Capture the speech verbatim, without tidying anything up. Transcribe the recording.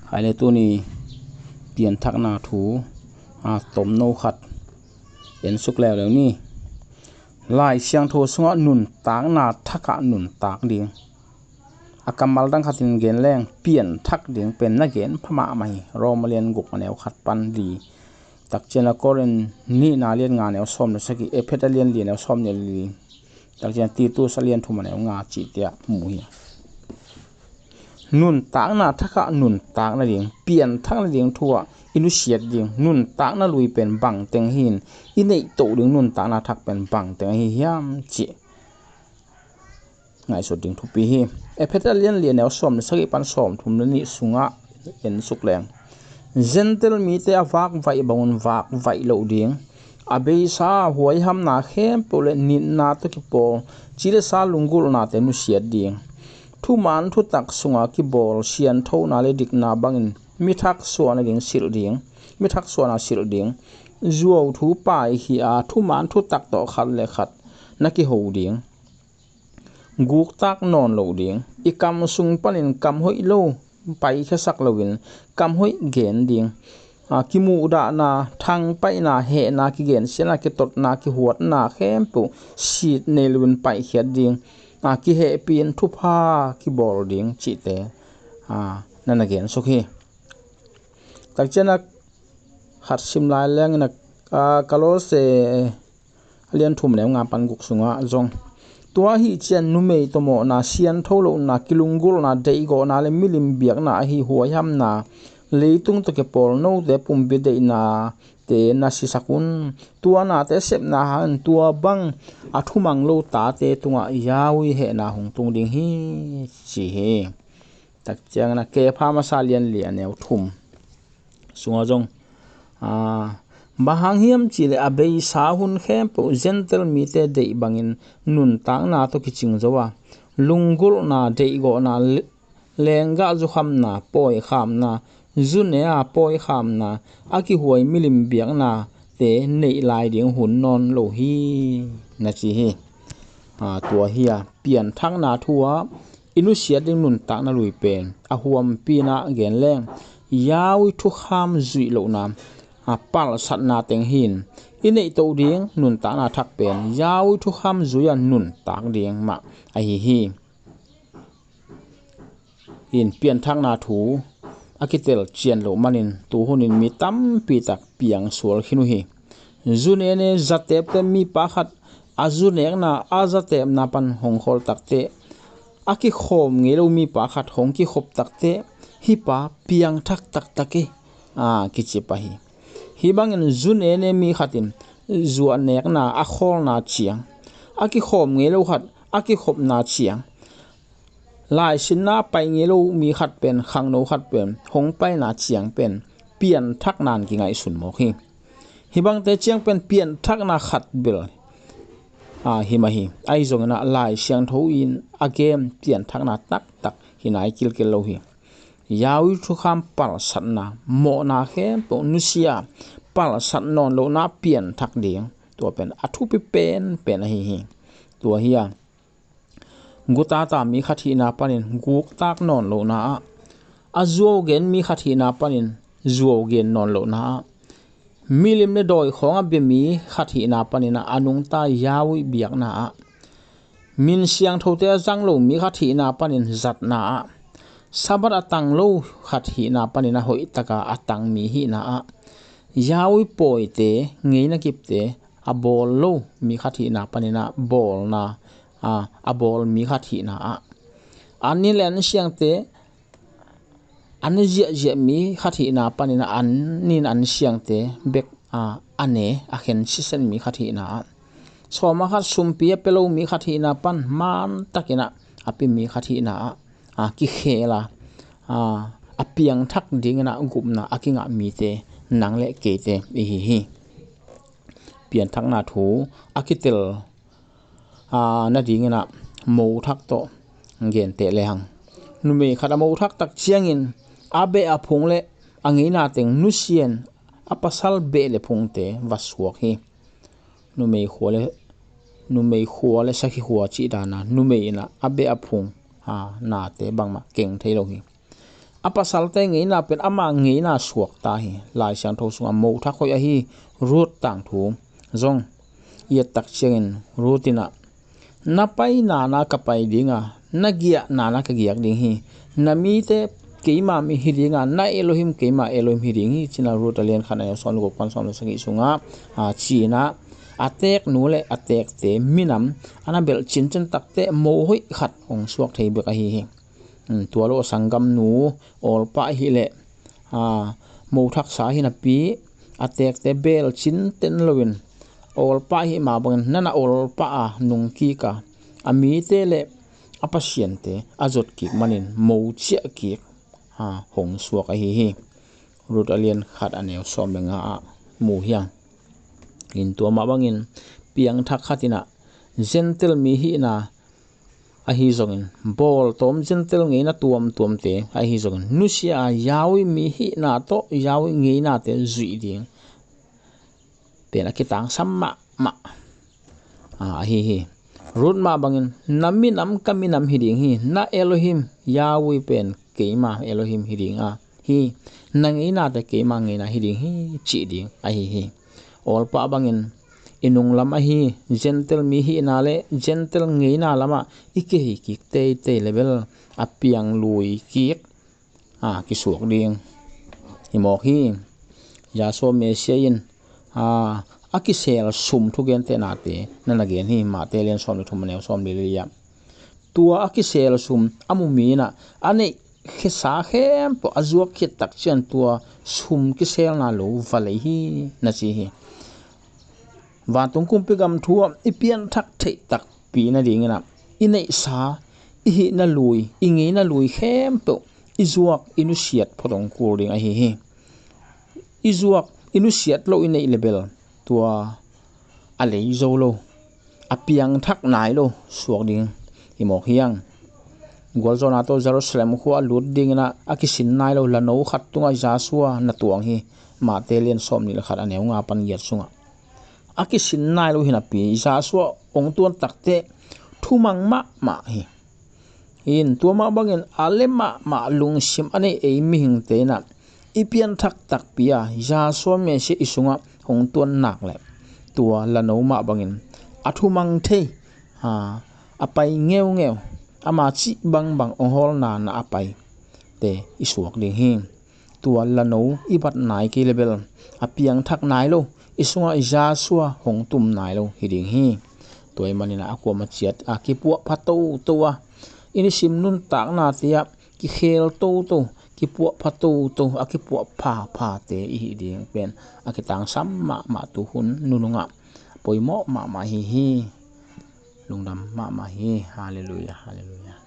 Hai le tuni pianthakna thu a tomno khat en suk leuleu ni. Lai Siangtho sungah nuntakna thakah nuntak ding. A kammal dang khatin gen leng pianthak ding pen na gen pha mahmah hi. Roma lian guk a neu khat pan li. Takciana Korin nihna lian nga neu sawm le sagih, Efesa lian li neu sawm le li. Takciana Titus a lian thum a neu nga cihte ah mu hi. Nuntakna thakah nuntak nading, pianthak nading thu ah i nusiat ding, nuntakna lui pen bangteng hi in, i neihtoh ding nuntakna thak pen bangteng ahi hiam cih ngaihsut ding thupi hi. Efesa lian li a neu sawm le sagih pan sawm thum le nih sungah en suk leng. Gentile mite a vakvaih bangun vakvaih loh ding. A beisa huaihamna khempeuh le nitna tawh kipawl, ci le sa lunggulhnate nusiat ding. Thuman thutak sunga kibawl sianthona le dikna bangin mithak suahna ding silh ding. Mithak suahna silh ding. Zuau thu paikhia thuman thutak tawh khat le khat na kiho ding. Guktak nawn lo ding. I kam sung panin kam hoih lo paikhiasak loin kam hoih gen ding. A, kimuhdahna, thangpaihna, hehna, kigensiatna, kitotna, kihuatna khempeuh sit nei loin paikhiat ding. A, kihehpih in thupha kibawl ding cihte, a, na na gen suk hi. Takciana khat sim lai leng in a, a, Kolose a lian thum neu nga pan guk sungah zong. Tua ahi ciang numei tawh mawhna, siantho lohna, kilunggulhna, deihgawhna le milim biakna ahi huaihamna, leitung tawh kipawl note pumpi deihnate na sisak un. Tua nate sepna hangin tua bang a thumang lo tate tungah Yahweh hehna hong tung ding hi, ci hi. Takciangin a Kepha masa lian li a neu thum sungah zong, a, bang hang hiam cihleh a beisa hun khempeuh Gentile mite deih bangin nuntakna tawh kicing zo a, lunggulhna, deihgawhna, le-, lenggah zukhamna, pawikhamna, zune a pawikhamna, a kihuai milim biaknate neih lai ding hun nawn lo hi, na ci hi. A, tua hi a, pianthakna thu ah i nusiat ding nuntakna lui pen a huampi in a gen leng Yahweh thukham zuih lohna, a, palsatna teng hi in, i neihtoh ding nuntakna thak pen Yahweh thukham zui a nuntak ding mah ahi hi. In pianthakna thu a kitel cian loh manin tu hunin mi tampi tak piang sual khin uh hi. Zunene zatepte mipa khat a zunekna a zatepna pan hong khawl takteh, a kikhawm ngei lo mipa khat hong kikhop takteh, hih pa piangthak taktak hi, a, kici pah hi. Hih bangin zunene mi khat in zuahnekna a khawlna ciang, a kikhawm ngei lo khat a kikhopna ciang, laisinna a pai ngei lo mi khat pen, khangno khat pen hong paina ciang pen pianthakna in kingaihsun mawk hi. Hih bangte ciang pen pianthakna khat bel, a, hi mah hi. Ahi zongin a Lai Siangtho in a gen pianthakna taktak hi nai kilkel lo hi. Yahweh thukham palsatna, mawhna khempeuh nusia, palsat nawn lohna pianthak ding, tua pen a thupi penpen ahi hi. Tua hi a, gutata mi khat hihna panin guktak nawn lohna ah, a zuau gen mi khat hihna panin zuau gen nawn lohna ah, milim le dawi khawng a bia mi khat hihna panin a nungta Yahweh biakna ah, min siangthote a zang lo mi khat hihna panin zatna ah, Sabbath a tang lo khat hihna panin a hoihtaka a tang mi hihna ah, Yahweh pawite, ngeina kipte a bawl lo mi khat hihna panin a bawlna, a, a bawl mi khat hihna ah, an nin le an siangte an ne ziahziah mi khat hihna panin a an nin an siangte bek, a, a ne, a khen sisen mi khat hihna ah, sawma khat sumpi a pia lo mi khat hihna pan mantakin a, a pia mi khat hihna ah, a, kikhel a, a, a piangthak dingin a gupna a kingah mite nang le keite i hi hi. Pianthakna thu a kitel, a, nadingin a mothak tawh genteh lehang, numei khat a mothak tak ciangin a beh a phung le a ngeina teng nusia in a pasal beh le phungte va suak hi. Numei khua le, numei khua le sakhi khua cih dana numei in a, a beh a phung, a, nate bangmah keng thei lo hi. a pasalte ngeina pen ama ngeina suakta hi. Lai Siangtho sungah mothak hoih ahi Ruth tangthu zong i et tak ciangin Ruth in ah, "Na pai nana ka pai ding a, na giah nana ka giak ding hi. Na mite keima mi hi ding a, na Elohim keima Elohim hi ding hi," ci-in ah Ruth a lian khat a neu sawm le guk pan sawm le sagih sungah, a, ci-in ah a teeknu le a teekte minam a na belh cincin takte mo hoih khat hong suak thei bek ahi hi. Hmm, tua lo a sanggamnu Orpah hi leh, a, mothaksa hi napi a teekte belh cinten loin Orpah hi mah bangin na na Orpah a nungkik a, a mite le a pasiante a zotkik manin mo ciahkik, a, hong suak ahi hi. Ruth a lian khat a neu sawm le nga ah mu hi hang. In tua mah bangin piangthak khat in ah Gentile mi hihna ahi zongin, bawltawm Gentile ngeina tuamtuamte ahi zongin, nusia a Yahweh mi hihna tawh Yahweh ngeinate zuih ding pen a kitangsam mahmah, a, ahi hi. Ruth mah bangin, "Na minam ka minam hi ding hi, na Elohim Yahweh pen keima Elohim hi ding a, hi, na ngeinate keima ngeina hi ding hi," cih ding ahi hi. Orpah bangin, i nunglam ahi Gentile mi hihna le Gentile ngeina lamah i kihei kik teitei le bel a pianglui kik, a, kisuak ding hi mawk hi. Yahshua Messiah in, a, a kisel sum thugentehnate na na gen hi. Matthai lian sawm le thum a neu sawm le li ah, "Tua a kisel sum a mu mi in ah a neih khesa khempeuh a zuak khit tak ciang tua sum kiselna lo va lei hi," na ci hi. Vantung kumpi gam thu ah i pianthak theih takpi nadingin ah i neihsa, i hihna lui, i ngeina lui khempeuh i zuak, i nusiat phot hong kul ding ahi hi. I zuak, i nusiat lo i neih le bel tua a lei zo lo, a piangthak nai lo suak ding hi mawk hi hang. Gualzawhna tawh Jerusalem khua a lut dingin ah a kisin nai lo lano khat tungah Yahshua na tuang hi. Matthai lian sawm nih le khat a neu nga pan giat sungah, a kisin nai lo hi napi Yahshua hong tuan takteh thumang mahmah hi. In tua mah bangin a le mahmah lungsim a nei ei mihingte in ah i pianthak takpi a Yahshua Messiah i sungah hong tuan nak leh tua lano mah bangin a thumang thei, a, a pai ngeungeu, ama cih bangbang hong hawlna na a paite i suak ding hi. Tua lano i bat nai kei le bel a piangthak nai lo, i sungah Yahshua hong tum nai lo hi ding hi. Tua ahih manin ah a kuamah ciat a kipuahpha toto a, i nisim nuntaknate ah kikhel toto, kipuahpha toto, a kipuahpha phate i hih ding pen a kitangsam mahmah tu hun nunungah poimawh mahmah hi hi. Lungdam mahmah hi. Halleluiah, halleluiah.